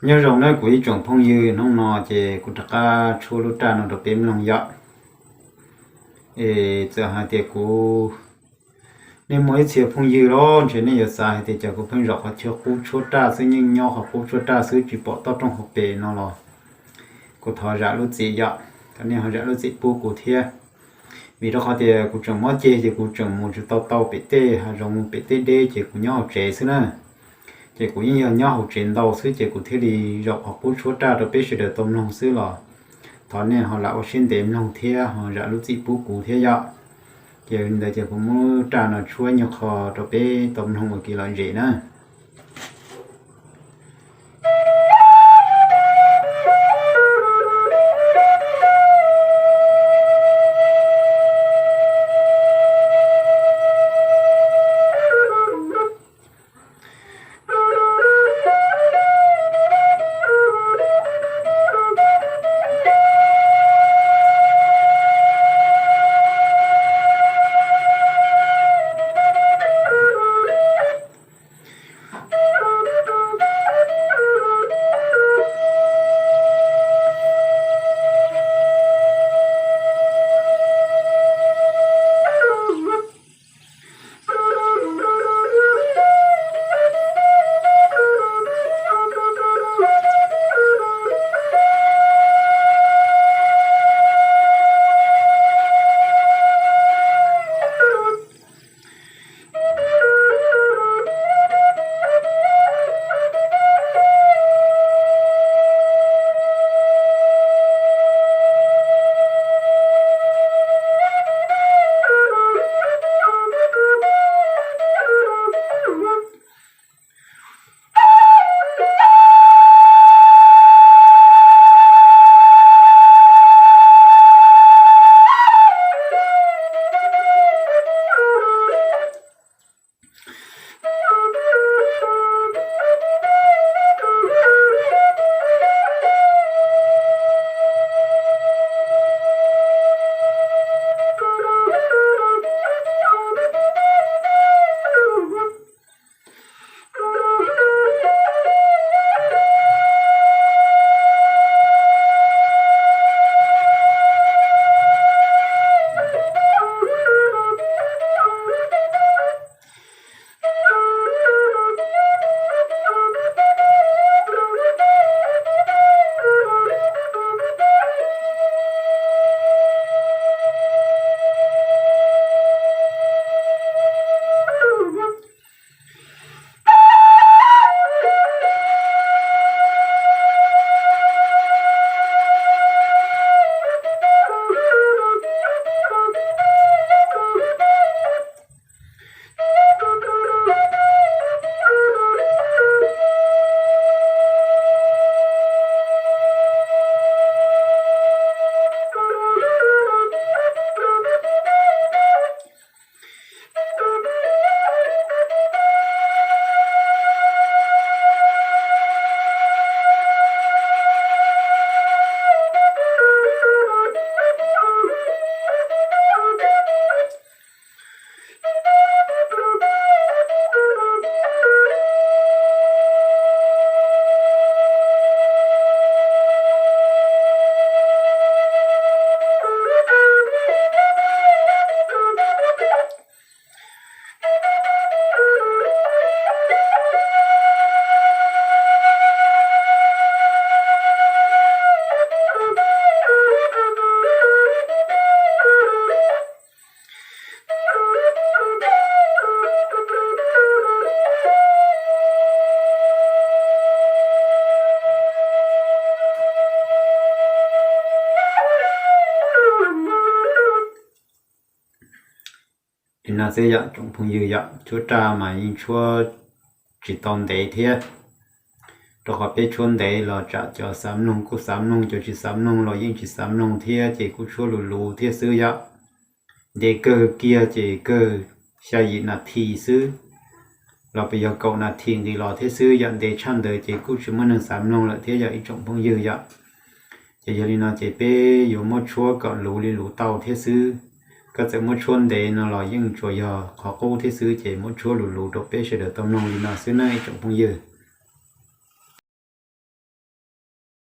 Nyob zoo nawb kuv ib tsoom phooj ywg, hnub no ces kuv rov qab tshuab lub raj no rau peb mloog yom. Es txawm hais tias kuv, nej muaj ib txhia phooj ywg los ntshe nej yuav xav hais tias cas kuv pheej zaum qhov chaw qub tshuab raj xwb, yeej nyob qhov qub tshuab raj xwb tsis pom toj roob hauv pes no los kuv thov zam lub txim yom. Thov nej ho zam lub txim pub kuv thiab, vim rau qhov tias kuv tseem mob ceg ces kuv tseem mus tsis tau tau pem tej hav zoov, mus pem tej deb ces kuv nyob hauv tsev xwb na. Ces kuv yeej yog nyob hauv tsev ntau xwb ces kuv thiaj li zaum qhov qub tshuab raj rau peb sawv daws tau mloog xwb los thov nej ho lam ua siab ntev mloog thiab ho zam lub txim pub kuv thiab yom. Ces li ntawd ces kuv muab raj no tshuab nyuag qho rau peb tau mloog ua kev lom zem na. Li no xwb yom tsoom phooj ywg yom, tshuab raj mas yeej tshuab tsis tau ntev thiab, rau qhov peb tshuab ntev los tsam cov xav mloog kuj xav mloog, cov tsis xav mloog los yeej tsis xav mloog thiab ces kuj tshuab luv luv thiab xwb yom. Ntev kawg kiag ces kawg xya yim nas this xwb los puas yog kaum nas this nqis los thiab xwb yom, ntev tshaj ntawd ces kuj tsis muaj neeg xav mloog lawm thiab yom ib tsoom phooj ywg yom. Ces yog li no ces peb yuav muab tshuab kom luv li luv tau thiab xwb. Koj txawm muab tshuab ntev no los yeej tsuas yog qhov qub thiab xwb, ces muab tshuab luv luv rau peb sawv daws tau mloog li no xwb na ib tsoom phooj ywg.